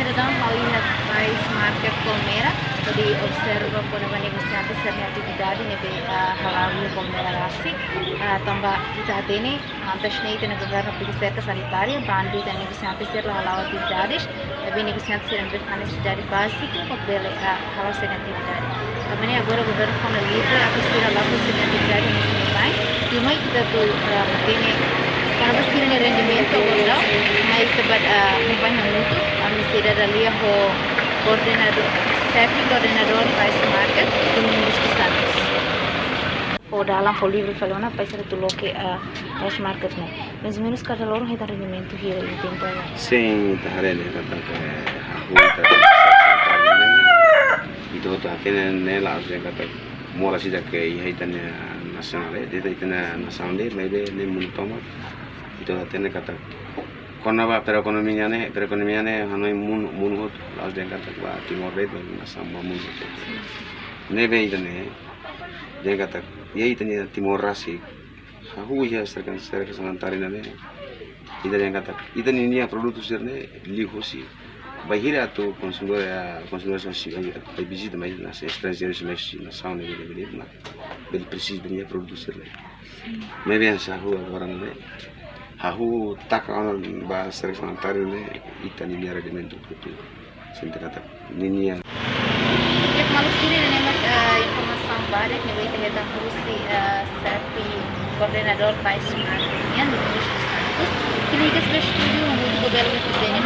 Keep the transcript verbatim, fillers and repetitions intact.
Sidadaun ha'u iha Pais Market Palmeira, hodi observa kona-ba negosiante sira-nia atividade ne'ebé, ah, hala'o iha Palmeira rasik, ah, tanba ita hatene, antes ne'e ita-nia governu aplika serka sanitária, bandu ita-nia negosiante sira la hala'o atividades, maibé negosiante sira ne'ebé fó nesesidade báziku, hodi bele, ah, hala'o sira-nia atividade. Tanba ne'e agora governu fó ona livre atu sira hala'o sira-nia atividade iha ne'ebá. Tuirmai ita atu, ah, hatene kona-ba sira-nia rendimentu agora daudaun, mai ita bá, ah, akompaña hamutuk, ami sei dada lia ho koordenadór, xefe koordenadór Pais Market, Domingos dos Santos. Ho dalan fó livre fali ona, para sira atu loke, ah, Pais Market ne'e. Mais ou menus kada loron hetan rendimentu hira iha tempu agora? Sin, ita haree de'it katak, eh, hahú ita, ita hotu hatene ne'e la'ós dehan katak moras ida ke iha ita-nia nasaun, eh, de'it ita-nia nasaun de'it, maibé ne'e mundu tomak. Ita hatene katak kona-ba perekonomia ne'e, perekonomia ne'e hanoin mun-, mundu hotu, la'ós dehan katak ba Timor de'it, ba nasaun ba mundu hotu. Ne'ebé ita-nia, dehan katak, iha ita-nia Timor rasik, hahú iha serka, serka sanitária ne'e, ita dehan katak, ita ninia produtu sira-ne'e liu hosi. Bainhira atu konsumidór, eh, konsumidór sira hosi, eh, atu bá vizita mai, nasaun estranjeiru sira mai hosi nasaun ne'ebé, ne'ebé, ne'ebé, bele presiza ninia produtu sira-ne'e. Maibé hanesan hahú agora ne'e, hahú taka ona ba serka sanitária ne'e, ita ninia rendimentu hotu. Sente katak ninia. Iha maluk sira ne'e mak, eh, informasaun badak ne'ebé ita hetan husi, eh, xefe koordenadór Pais Market nian, Domingos dos Santos. Kini ke sudah setuju untuk bebel ke sini,